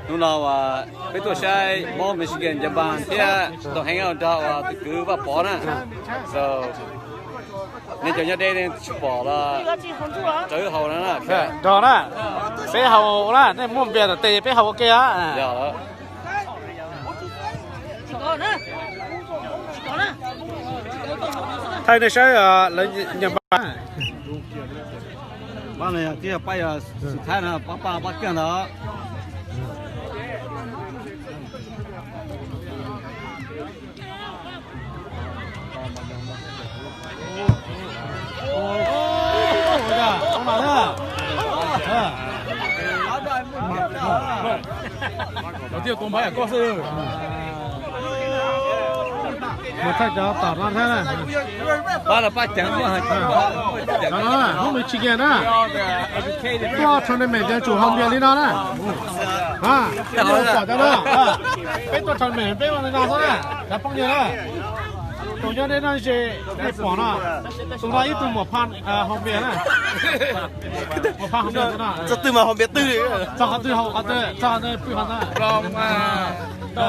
Hnub no peb tuaj saib Mount Michigan Ncabaas thiab tuaj hang out nrog tus kwv Vaj Pov na. So, nej cov nyob deb nej tsis pom los rawv haus no na. Nrog na, peb haus na, nej muaj npias tom tes peb haus ua ke. Thaij nej saib lawv nyiam npas. Pab no yog tib pab yog xwm thaib no, pab pab pab kiag ntawd. Ua cas, ua cas, ua cas. Tus pab yam koj xwb. Mus thaij cov tom no thiab na. Pab no pab ceev, cov no na, hnub no tsis nyiam na. Tuaj tournament ces tsum haus npias li no na. Pom cov no, peb tuaj tournament peb ua li no xwb na, cov phooj ywg na. Tus nyob deb no ces nej pom no, tus no ib tug muam phaj haus npias na. Muam phaj haus npias tus no. Txog twg mas haus npias twg. Txog qhov twg haus qhov twg, txog qhov twg pw qhov ntawd. Xwb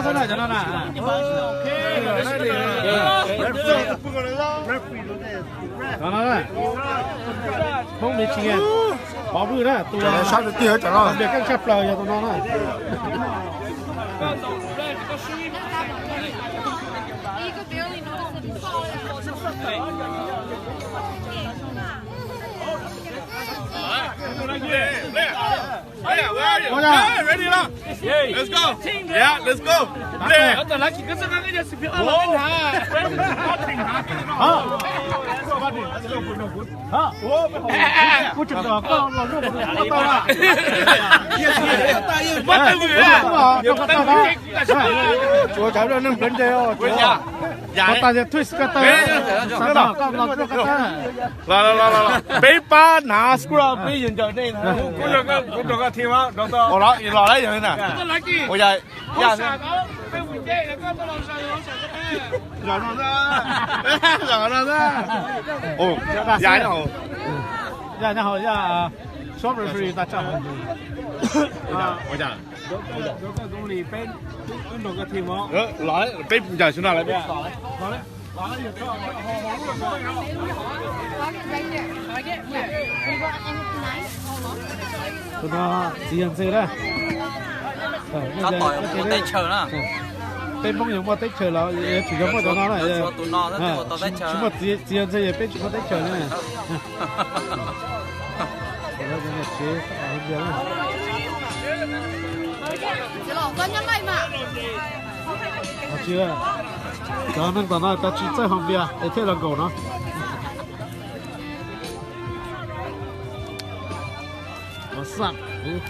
na cov no na. Cov no na, Hmoob Michigan, Pov Vwj na, tus sab tus twg cov no, npias keej tshaj plaws yog tus no na. Ua cas? Let's go. Yeah, let's go. Kuv tseem tos koj los rau kuv tau na. Tsuav tsam neeg nplawv nce os. Koj tas twist koj tau, xav tos koj los rau koj tau. Los los los los, peb pab hnav screw, peb yuav ncaws dej na. Kuv rau koj thi los los yog na. Ua cas ya, zom no xwb. Zom no xwb. Ua cas, ya, ya, short referee tas tsam. Ua cas, ua cas. Los peb ncaws xwb no lawm. Tus no txiv yawg ntxwg na. Peb Hmoob yuav muaj teb chaws los yuav tsum yog muaj cov no na. Tsis muaj txiv yawg ntxwg peb tsis muaj teb chaws na. Cov neeg tom no cov tsis txawj haus npias es thiaj los nkaum no. What's up, dude?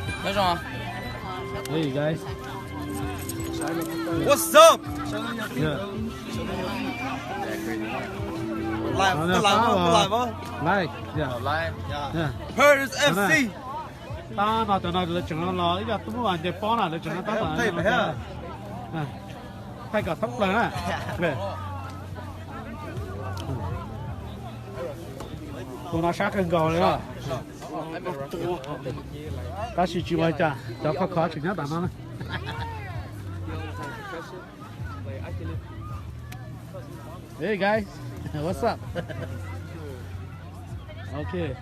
Hey, guys. What's up? Yeah. Live, live, live. Live, yeah. Purge F C. Tab no cov no lawv tseem los ib yam tub ncej pob na, lawv tseem tab tom thaij kom thoob plaws na. Tus no sab kawg nkaus li. Tab sis tsis ua cas, cov khov khov tseem nyob tom no na. Hey guys, what's up? Okay.